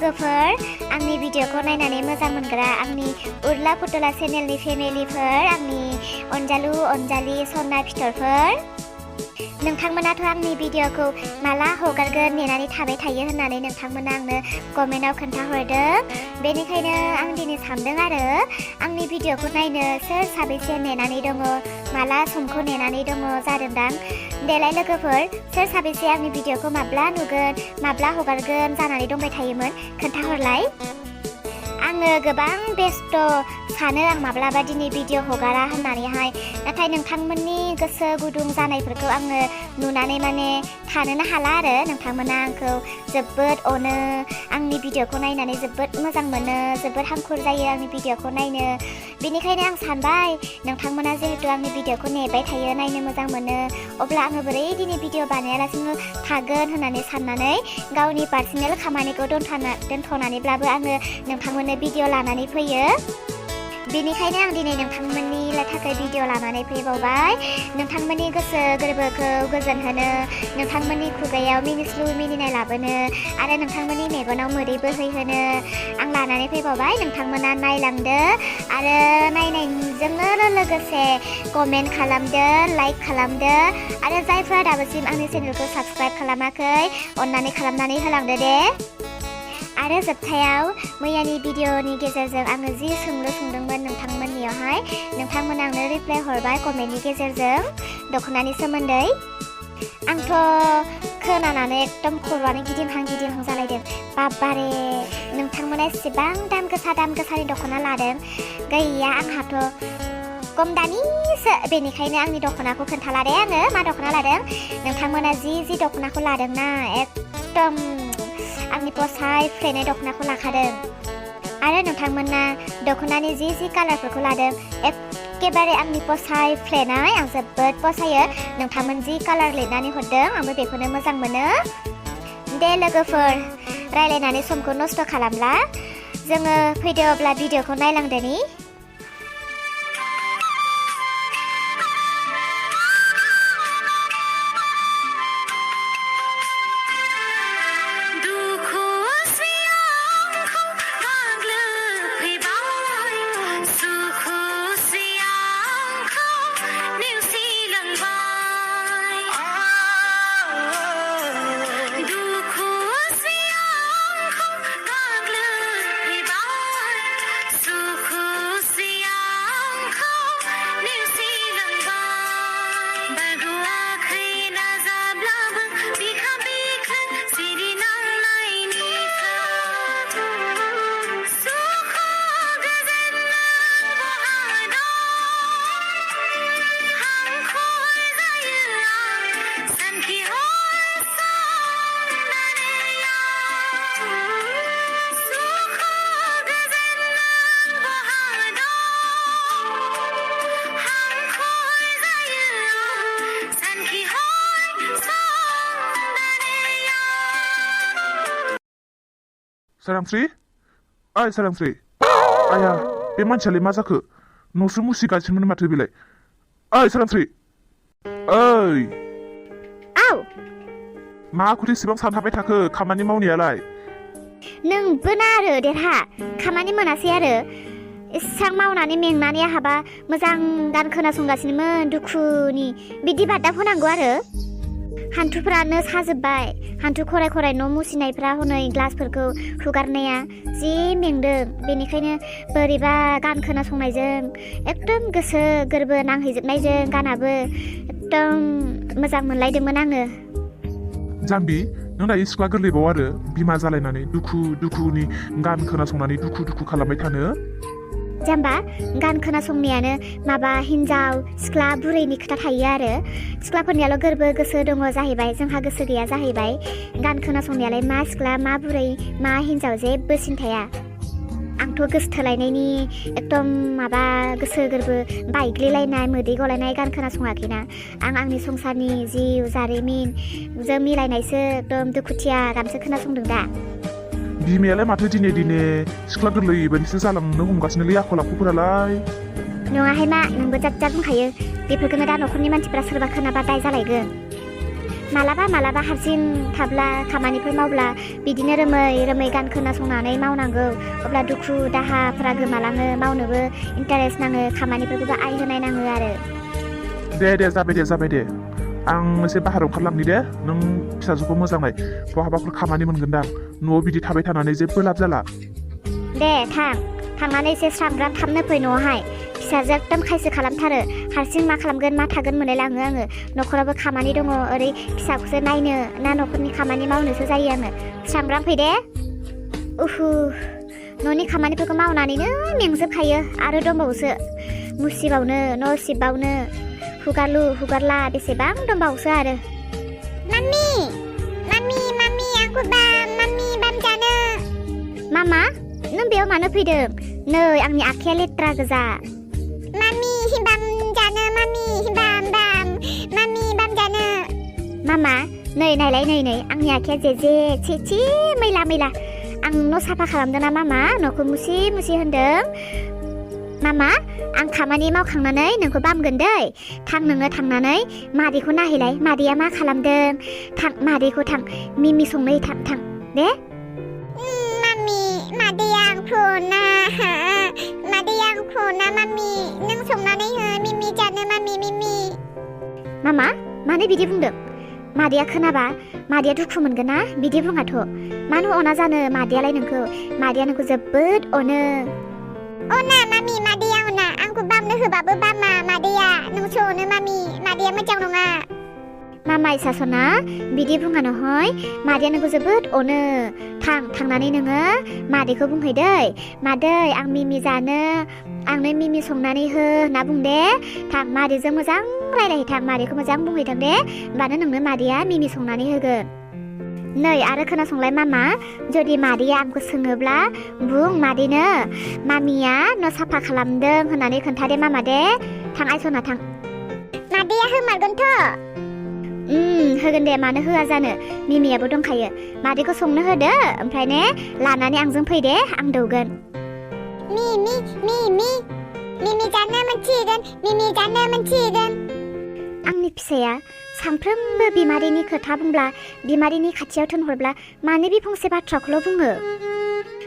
लोगोफोर आंनि भिडिअखौ नायनानै मोजां मोनग्रा आंनि उर्ला फुटला चेनेलनि फेमिलिफोर आंनि अनजालु अनजालि सना फिथरफोर नोंथांमोनाथ' आंनि भिडिअखौ माला हगारगोन नेनानै थाबाय थायो होननानै नोंथांमोना आंनो कमेन्टआव खोन्थाहरदों बेनिखायनो आं दिनै सानदों आरो आंनि भिडिअखौ नायनो सोर साबैसे नेनानै दङ माला समखौ नेनानै दङ जादोंदां देलाय लोगोफोर सोर साबैसे आंनि भिडिअखौ माब्ला नुगोन माब्ला हगारगोन जानानै दंबाय थायोमोन खोन्थाहरलाय आङो गोबां बेस्थ सानो आं माब्लाबा दिनै भिडिअ हगारा होननानैहाय नाथाय नोंथांमोननि गोसो गुदुं जानायफोरखौ आङो नुनानै माने थानोनो हाला आरो नोंथांमोना आंखौ जोबोद अनो आंनि भिडिअखौ नायनानै जोबोद मोजां मोनो जोबोद हांखुर जायो आंनि भिडिअखौ नायनो बेनिखायनो आं सानबाय नोंथांमोना जिहेतु आंनि भिडिअखौ नेबाय थायो नायनो मोजां मोनो अब्ला आङो बोरै दिनै भिडिअ बानायालासिनो थागोन होननानै साननानै गावनि पार्सनेल खामानिखौ दोनथ'नानैब्लाबो आङो नोंथांमोननो भिडिअ लानानै फैयो बेनिखायनो आं दिनै नोंथांमोननि थाखाय भिडिअ लानानै फैबावबाय नोंथांमोननि गोसो गोरबोखौ गोजोन होनो नोंथांमोननि खुगायाव मिनिस्लु मिनिनाय लाबोनो आरो नोंथांमोननि मेगनाव मोदै बोहैहोनो आं लानानै फैबावबाय नोंथांमोना नायलांदो आरो नायनायजोंनो लोगोसे कमेन्ट खालामदो लाइक खालामदो आरो जायफ्रा दाबोसिम आंनि चेनेलखौ साबस्क्राइब खालामाखै अन्नानै खालामनानै होलांदो दे आरो जोबथायाव मैयानि भिडिअनि गेजेरजों आङो जि सोंलु सोंदोंमोन नोंथांमोननियावहाय नोंथांमोना आंनो रिप्लाइ हरबाय कमेन्टनि गेजेरजों दख'नानि सोमोन्दै आंथ' खोनानानै एकदम खर'आनो गिदिंहां जालायदों बाबारे नोंथांमोना एसेबां दाम गोसानि दख'ना लादों गैया आंहाथ' खम दामिसो बेनिखायनो आंनि दख'नाखौ खोन्थाला दे आङो मा दख'ना लादों नोंथांमोना जि दख'नाखौ लादोंना एकदम आंनि फसायफ्लेनाय दख'नाखौ लाखादों आरो नोंथांमोना दख'नानि जि कालारफोरखौ लादों एखेबारे आंनि फसायफ्लेनाय आं जोबोद फसायो नोंथांमोन जि कालार लिरनानै हरदों आंबो बेखौनो मोजां मोनो दे लोगोफोर रायलायनानै समखौ नस्थ' खालामला जोङो फैदो अब्ला भिडिअखौ नायलांदोनि सोरांस्रि ओइ सोरांस्रि आया बे मानसियालाय मा जाखो न'सो मुसिगासिनोमोन माथो बेलाय ओइ सोरांस्रि ओइ औ मा आखुथि इसेबां सानहाबबाय थाखो खामानि मावनायालाय नोंबो ना आरो देरहा खामानि मोनासै आरो एसां मावनानै मेंनानै आहाबा मोजां गान खोनासंगासिनोमोन दुखुनि बिदि बादाब होनांगौ आरो हान्थुफ्रानो साजोब्बाय हान्थु खराय न' मुसिनायफ्रा हनै ग्लासफोरखौ हुगारनाया जि मेंदों बेनिखायनो बोरैबा गान खोनासंनायजों एकदम गोसो गोरबो नांहैजोबनायजों गानाबो एकदम मोजां मोनलायदोंमोन आङो जाम्बि नों दायो सिख्ला गोरलैबाव आरो बिमा जालायनानै दुखुनि गान खोनासंनानै दुखु खालामबाय थानो जाम्बा गान खोनासंनायानो माबा हिन्जाव सिख्ला बुरैनि खोथा थायो आरो सिख्लाफोरनियाल' गोरबो गोसो दङ जाहैबाय जोंहा गोसो गैया जाहैबाय गान खोनासंनायालाय मा सिख्ला मा बुरै मा हिन्जाव जेबो सिन्थाया आंथ' गोसोथोलायनायनि एकदम माबा गोसो गोरबो बायग्लिलायनाय मोदै गलायनाय गान खोनासङाखैना आं आंनि संसारनि जिउ जारिमिन जों मिलायनायसो एकदम दुखुथिया गानसो खोनासंदों दा बिमायालाय माथो दिने सिख्ला गोरलै बायदिसो जालांनो हमगासिनोलै आखल आखुफोरालाय नङाहाय मा नोंबो जात बुंखायो बेफोरखौनो दा न'खरनि मानसिफ्रा सोरबा खोनाबा दाय जालायगोन मालाबा हारसिं थाब्ला खामानिफोर मावब्ला बिदिनो रोमै गान खोनासंनानै मावनांगौ अब्ला दुखु दाहाफोरा गोमालाङो मावनोबो इन्टारेस्ट नाङो खामानिफोरखौबो आइ होनाय नाङो आरो दे जाबाय दे आं एसे बाहेरायाव ओंखारलांनि दे नों फिसाजोखौ मोजाङै बहाबाफोर खामानि मोनगोनदां न'आव बिदि थाबाय थानानै जेबो लाब जाला दे थांनानै एसे स्रां थाबनो फै न'आवहाय फिसाजो एकदम खायसो खालामथारो हारसिं मा खालामगोन मा थागोन मोनलायलाङो आङो न'खरावबो खामानि दङ ओरै फिसाखौसो नायनो ना न'खरनि खामानि मावनोसो जायो आङो स्रां फै दे न'नि खामानिफोरखौ मावनानैनो मेंजोबखायो आरो दंबावोसो मुसिबावनो न' सिबबावनो हुगारला बेसेबां दंबावोसो आरो माम्मी आंखौ बाम जानो मामा नों बेयाव मानो फैदों नै आंनि आखाया लेथ्रा गोजा माम्मी बाम जानो माम्मी बाम जानो मामा नै नायलाय नै आंनि आखाया जे मैला आं न' साफा खालामदों ना मामा न'खौ मुसि होनदों मामा आं खामानि मावखांनानै नोंखौ बामगोन दै नोङो थांनानै मादैखौ नायहैलाय मादैया मा खालामदों मादैखौ मिमि संनो थां दे माम्मी मादैया आंखौ ना माम्मी नों संनानै हो मिमि जानो माम्मी मिमि मामा मानो बिदि बुंदों मादैया खोनाबा मादैया दुखु मोनगोन ना बिदि बुङाथ' मानो अना जानो मादैयालाय मादैया नोंखौ जोबोद अनो अना माम्मी मादैया अना आंखौ बामनो होबाबो बामा मादैया नोंसो अनो माम्मी मादैया मोजां नङा मामा इसासना बिदि बुङा नहय मादैया नोंखौ जोबोद अनो थांनानै नोङो मादैखौ बुंहैदै मादै आं मिमि जानो आंनो मिमि संनानै हो होनना बुं दे मादैजों मोजां रायलायहैथां मादैखौ मोजां बुंहैथां दे होमबानो नोंनो मादैया मिमि संनानै होगोन नै आरो खोनासंलाय मामा जुदि मादैया आंखौ सोङोब्ला बुं मादैनो मामिया न' साफा खालामदों होननानै खोन्थादे मामा दे आइसना थां मादैया होमारगोनथ' होगोन दे मानो होआ जानो मिमियाबो दंखायो मादैखौ संनो होदो ओमफ्राय ने लानानै आंजों फै दे आं दौगोन मिमि जानो मोनथिगोन आंनि फिसाया सानफ्रोमबो बिमादैनि खोथा बुंब्ला बिमादैनि खाथियाव थोनहरब्ला मानो बे फंसे बाथ्राखौल' बुङो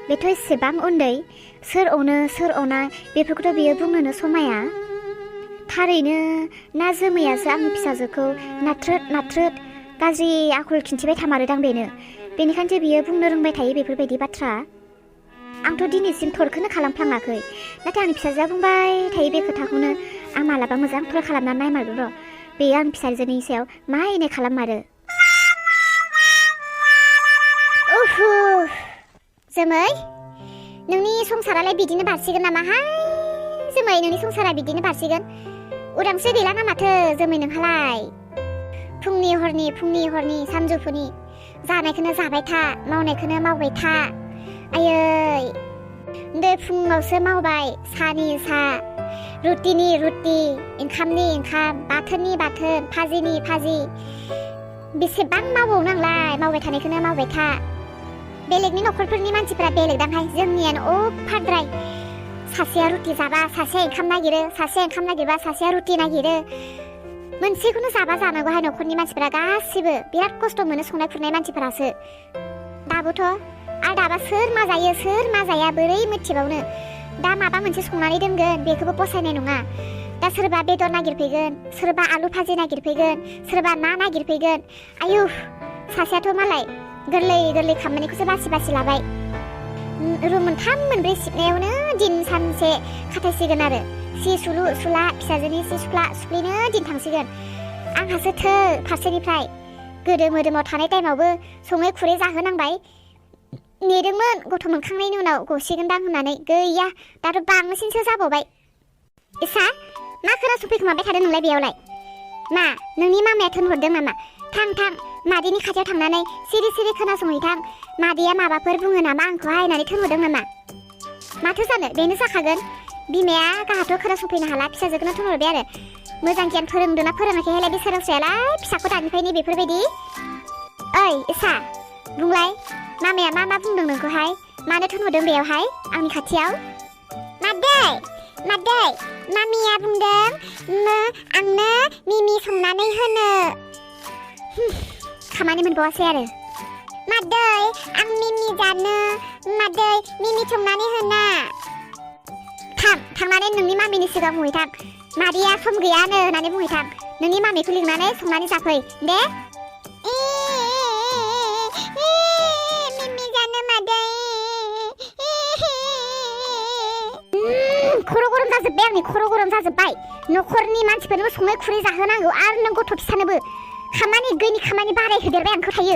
बेथ' एसेबां उन्दै सोर अनो सोर अना बेफोरखौथ' बियो बुंनोनो समाया थारैनो ना जोमैयासो आंनि फिसाजोखौ नाथ्रोद गाज्रि आखल खिन्थिबाय थामारोदां बेनिखायनो बियो बुंनो रोंबाय थायो बेफोरबायदि बाथ्रा आंथ' दिनैसिम थरखौनो खालामफ्लाङाखै नाथाय आंनि फिसाजोआ बुंबाय थायो बे खोथाखौनो आं मालाबा मोजां थर खालामनानै नायमारगोन र' बेयो आंनि फिसाजोनि सायाव मा इनाय खालाममारो जोमै नोंनि संसारालाय बिदिनो बारसिगोन नामाहाय जोमै नोंनि संसारा बिदिनो बारसिगोन उदांस्रि गैला ना माथो जोमै नोंहालाय फुंनि हरनि सानजौफुनि जानायखौनो जाबाय था मावनायखौनो मावबाय था आयै दे फुङावसो मावबाय सानि सा रुटिनि रुटि ओंखामनि ओंखाम बाथोननि बाथोन भाजिनि भाजि बेसेबां मावबावनो आंलाय मावबाय थानायखौनो मावबाय था बेलेगनि न'खरफोरनि मानसिफोरा बेलेगदांहाय जोंनियानो अफारद्राय सासेया रुटि जाबा सासेया ओंखाम नागिरो सासेया ओंखाम नागिरबा सासेया रुटि नागिरो मोनसेखौनो जाबा जानांगौहाय न'खरनि मानसिफोरा गासिबो बिराद खस्थ' मोनो संनाय खुरनाय मानसिफोरासो दाबोथ' आरो दाबा सोर मा जायो सोर मा जाया बोरै मिथिबावनो दा माबा मोनसे संनानै दोनगोन बेखौबो फसायनाय नङा दा सोरबा बेदर नागिरफैगोन सोरबा आलु भाजि नागिरफैगोन सोरबा ना नागिरफैगोन आयु सासेयाथ' मालाय गोरलै खामानिखौसो बासि लाबाय रुम 3 मोनब्रै सिबनायावनो दिन सानसे खाथायसिगोन आरो सि सुलु सुला फिसाजोनि सि सुख्ला सुफ्लिनो दिन थांसिगोन आंहासो थो फारसेनिफ्राय गोदो मोदोमाव थानाय टाइमावबो सङै खुरै जाहोनांबाय नेदोंमोन गथ' मोनखांनायनि उनाव गसिगोनदां होननानै गैया दाथ' बांसिनसो जाबावबाय इसा मा खोनासंफैखोमाबाय थादों नोंलाय बेयावलाय मा नोंनि मामाया थोनहरदों नामा थां मादैनि खाथियाव थांनानै सिरि खोनासंहैथां मादैया माबाफोर बुङो नामा आंखौहाय होननानै थोनहरदों नामा माथो जानो बेनो जाखागोन बिमाया गाहाथ' खोनासंफैनो हाला फिसाजोखौनो थोनहरबाय आरो मोजां गियान फोरोंदोंना फोरोङाखैहायलाय बे सोरांस्रायालाय फिसाखौ दानिफ्रायनो बेफोरबायदि ओइ इसा बुंलाय मामाया मा बुंदों नोंखौहाय मानो थोनहरदों बेयावहाय आंनि खाथियाव मादै मामिया बुंदों आंनो मिमि संनानै होनो खामानि मोनबावासै आरो मादै आं मिमि जानो मादै मिमि संनानै होना थांनानै नोंनि मामिनि सिगां बुंहैथां मादैया सम गैयानो होननानै बुंहैथां नोंनि मामिखौ लिंनानै संनानै जाफै दे मिमि जानो मादै खर' गरम जाजोब्बाय आंनि खर' गरम जाजोब्बाय न'खरनि मानसिफोरनोबो सङै खुरै जाहोनांगौ आरो नों गथ' फिसानोबो खामानि गैयिनि खामानि बारायहोदेरबाय आंखौ थायो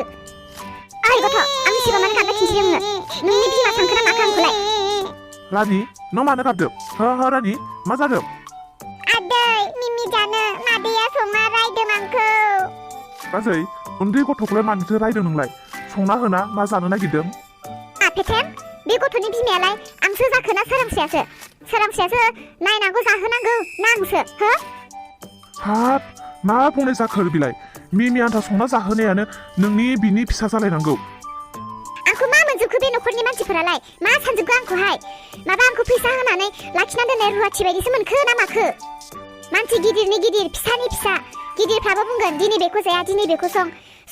ओइ गथ' आंनि सिगाङाव मानो गाबबाय खिन्थि नोंनि बिमा सांखोना माखो आंखौलाय रानि नों मानो गाबदों हो रानि मा जादों आदै मिमि जानो मादैया संना रायदों आंखौ बाजै उन्दै गथ'खौलाय मानोथो रायदों नोंलाय संना होना मा जानो नागिरदों फेथें बे गथ'नि बिमायालाय आंसो जाखोना सोरांसेयासो नायनांगौ जाहोनांगौ ना आंसो हो हाब मा बुंनाय जाखो बिलाय मिमि आन्था संना जाहोनायानो नोंनि बिनि फिसा जालायनांगौ आंखौ मा मोनजोबखो बे न'खरनि मानसिफोरालाय मा सानजोबखो आंखौहाय माबा आंखौ फैसा होनानै लाखिना दोननाय रुवाथि बायदिसो मोनखो ना माखो मानसि गिदिरनि गिदिर फिसानि फिसा गिदिरफ्राबो बुंगोन दिनै बेखौ जाया दिनै बेखौ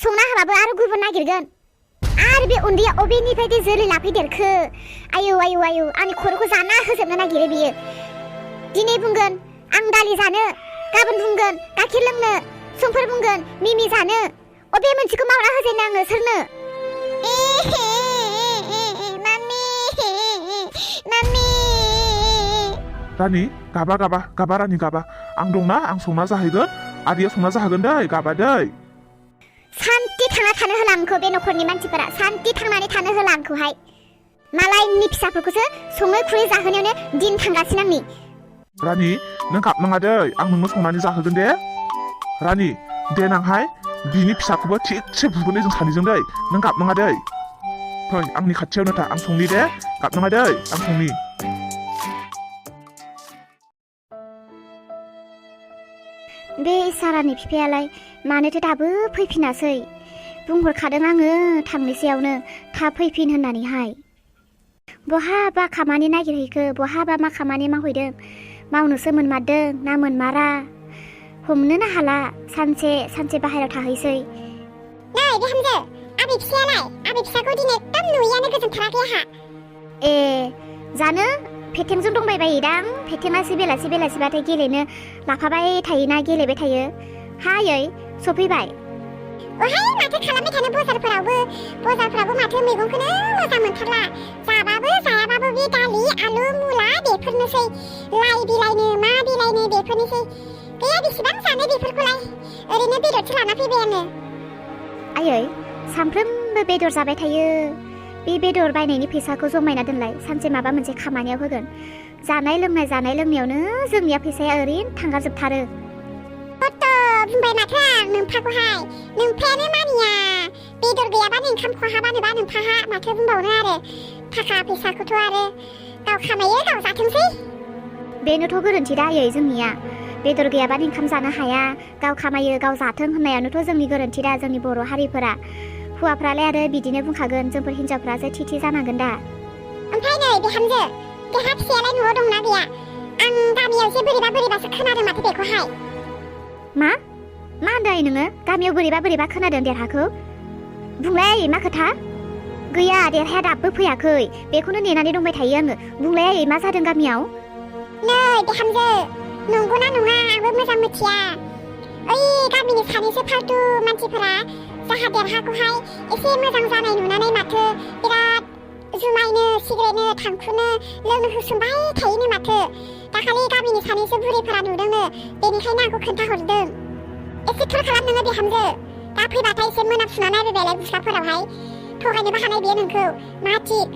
संना होबाबो आरो गुबुन नागिरगोन आरो बे उन्दैया अबेनिफ्राय दे जोलै लाफैदेरखो आयौ आंनि खर'खौ जाना होजोबनो नागिरो बियो दिनै बुंगोन आं दालि जानो गाबोन बुंगोन गाइखेर लोंनो समफोर बुंगोन मिमि जानो अबे मोनसेखौ मावना होजेननो आङो सोरनो मामि रानि गाबा रानि गाबा आं दंना आं संना जाहैगोन आदैया संना जाहोगोन दै गाबा दै सान्ति थांना थानो होला आंखौ बे न'खरनि मानसिफोरा सान्ति थांनानै थानो होला आंखौहाय मालायनि फिसाफोरखौसो सङै खुरै जाहोनायावनो दिन थांगासिनो आंनि रानि नों गाबनाङा दै आं नोंनो संनानै जाहोगोन दे रानि देनांहाय बिनि फिसाखौबो थिगसे बुबोनो जों सानैजों दै नों गाबनाङा दै फै आंनि खाथियावनो था आं संनि दे गाबनाङा दै आं संनि बे इसारानि बिफायालाय मानोथो दाबो फैफिनासै बुंहरखादों आङो थांनोसैयावनो थाब फैफिन होननानैहाय बहाबा खामानि नागिरहैखो बहाबा मा खामानि मावहैदों मावनोसो मोनमारदों ना मोनमारा हमनोनो हाला सानसे बाहेरायाव थाहैसै नै बिहामजो आबै फिसाखौ दिनै एकदम नुयैयानो गोजोनथाराखै आहा ए जानो फेथेंजों दंबायबायोदां फेथेङासो बेलासिबाथाय गेलेनो लाफाबाय थायोना गेलेबाय थायो हायै सफैबाय ओहाय माथो खालामबाय थानो बजारफोरावबो माथो मैगंखौनो मोजां मोनथारला जाबाबो जायाबाबो बे दालि आलु मुला बेफोरनोसै लाइ बिलाइनो मा बिलाइनो बेफोरनोसै गैया बेसेबां जानो बेफोरखौलाय ओरैनो बेदरसो लाना फैबाय आङो आयै सानफ्रोमबो बेदर जाबाय थायो बे बेदर बायनायनि फैसाखौ जमायना दोनलाय सानसे माबा मोनसे खामानियाव होगोन जानाय लोंनायावनो जोंनिया फैसाया ओरैनो थांगारजोबथारो बुंबाय माथो आं नोमफाखौहाय नोमफायानो मानिया बेदर गैयाबानो ओंखाम खहाबानोबा नोमफाहा माथो बुंबावनो आरो थाखा फैसाखौथ' आरो गाव खामायो गाव जाथोंसै बेनोथ' गोरोन्थि दायै जोंनिया बेदर गैयाबानो ओंखाम जानो हाया गाव खामायो गाव जाथों होननायानोथ' जोंनि गोरोन्थि दा जोंनि बर' हारिफोरा हौवाफ्रालाय आरो बिदिनो बुंखागोन जोंफोर हिनजावफ्रासो थि जानांगोन दा ओमफ्राय नै बिहामजो देहा फिसायालाय न'आव दंना गैया आं गामियाव एसे बोरैबासो खोनादों माथो बेखौहाय मा होनदों नोङो गामियाव बोरैबा खोनादों देरहाखौ बुंलाय मा खोथा गैया देरहाया दाबो फैयाखै बेखौनो नेनानै दंबाय थायो आङो बुंलाय मा जादों गामियाव नै बिहामजो नंगौना नङा आंबो मोजां मिथिया ओइ गामिनि सानैसो फालतु मानसिफोरा जाहा देरहाखौहाय एसे मोजां जानाय नुनानै माथो बिराद जुमायनो सिगारेटनो थांखुनो लोंनो होसोमबाय थायोनो माथो दाखालि गामिनि सानैसो बुरैफोरा नुदोंनो बेनिखायनो आंखौ खोन्थाहरदों एसे थर खालाम नोङो बिहामजो दा फैबाथाय एसे मोनामसुना नायबायलाय गस्लाफोरावहाय थगायनोबो हानाय बेयो नोंखौ मा थिग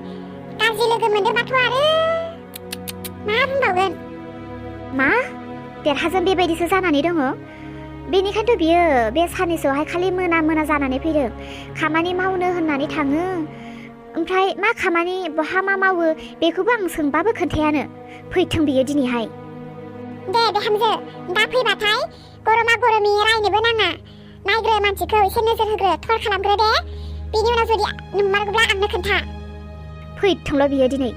गाज्रि लोगो मोनदोंबाथ' आरो मा बुंबावगोन मा देरहाजों बेबायदिसो जानानै दङ बेनिखायनोथ' बियो बे साननैसोआवहाय खालि मोना जानानै फैदों खामानि मावनो होननानै थाङो ओमफ्राय मा खामानि बहा मा मावो बेखौबो आं सोंबाबो खोन्थायानो फैथों बियो दिनैहाय दे बिहामजो दा फैबाथाय गरमा गरमि रायनोबो नाङा नायग्रो मानसिखौ एसे नोजोर होग्रो थर खालामग्रो दे बिनि उनाव जुदि नंमारगौब्ला आंनो खोन्था फैथोंल' बियो दिनै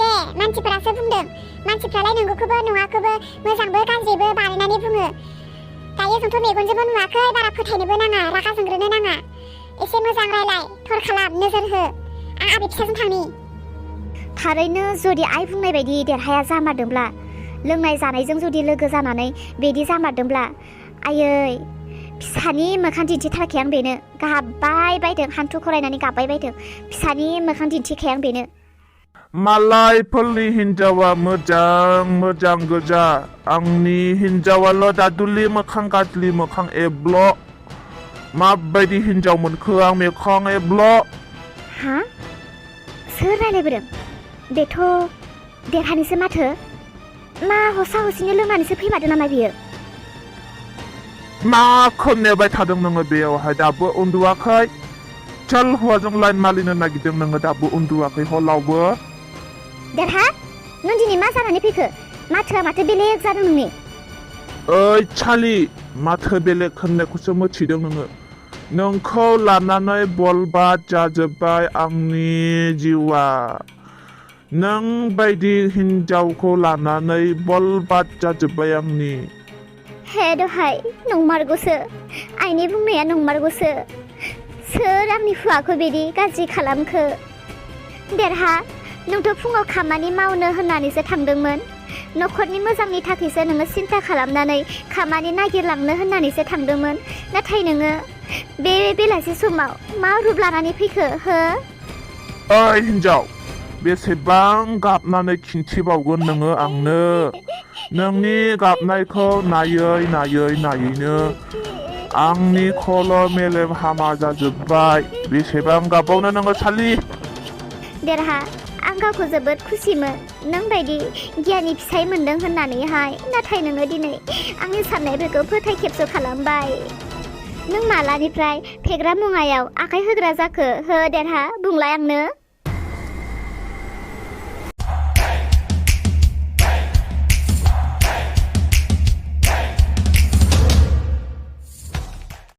दे मानसिफोरासो बुंदों मानसिफ्रालाय नंगौखौबो नङाखौबो मोजांबो गाज्रिबो बानायनानै बुङो दायो जोंथ' मेगनजोंबो नुवाखै बारा फोथायनोबो नाङा रागा जोंग्रोनो नाङा एसे मोजां रायलाय थर खालाम नोजोर हो आं आबे फिसाजों थांनि थारैनो जुदि आइ बुंनाय बायदि देरहाया जामारदोंब्ला लोंनाय जानायजों जुदि लोगो जानानै बिदि जामारदोंब्ला आयै फिसानि मोखां दिन्थिथारखाय आं बेनो गाबबाय बायदों हान्थु खरायनानै गाबबाय बायदों फिसानि मोखां दिन्थिखाय आं बेनो मालायफोरनि हिनजावा मोजां गोजा आंनि हिनजावाल' दादुलि मोखां गाज्रि मोखां एब्ल' माबायदि हिनजाव मोनखो आं मोखां एब्ल' हा सोर रायलायबोदों बेथ' देरहानिसो माथो मा हसा हसिनो लोंनानैसो फैमारदों नामा बियो मा खोनेबाय थादों नोङो बेयावहाय दाबो उन्दुवाखै चल हौवाजों लाइन मालिनो नागिरदों नोङो दाबो उन्दुवाखै हलावबो देरहा नों दिनै मा जानानै फैखो माथोआ माथो बेलेग जादों नोंनि ओइ चालि माथो बेलेग होननायखौसो मिथिदों नोङो नोंखौ लानानै बलबाद जाजोब्बाय आंनि जिउआ नों बायदि हिनजावखौ लानानै बलबाद जाजोब्बाय आंनि हे दहाय नंमारगौसो आइनि बुंनाया नंमारगौसो सोर आंनि हौवाखौ बिदि गाज्रि खालामखो देरहा नोंथ' फुङाव खामानि मावनो होननानैसो थांदोंमोन न'खरनि मोजांनि थाखायसो नोङो सिन्था खालामनानै खामानि नागिरलांनो होननानैसो थांदोंमोन नाथाय नोङो बे बेलासि समाव मा रुप लानानै फैखो हो ओइ हिनजाव बेसेबां गाबनानै खिन्थिबावगोन नोङो आंनो नोंनि गाबनायखौ नायैनो आंनि खर' मेलेम हामा जाजोब्बाय बेसेबां गाबबावनो नोङो सालि देरहा आं गावखौ जोबोद खुसिमोन नों बायदि गियानि फिसाय मोनदों होननानैहाय नाथाय नोङो दिनै आंनि साननायफोरखौ फोथाय खेबस' खालामबाय नों मालानिफ्राय फेग्रा मुवायाव आखाइ होग्रा जाखो हो देरहा बुंलाय आंनो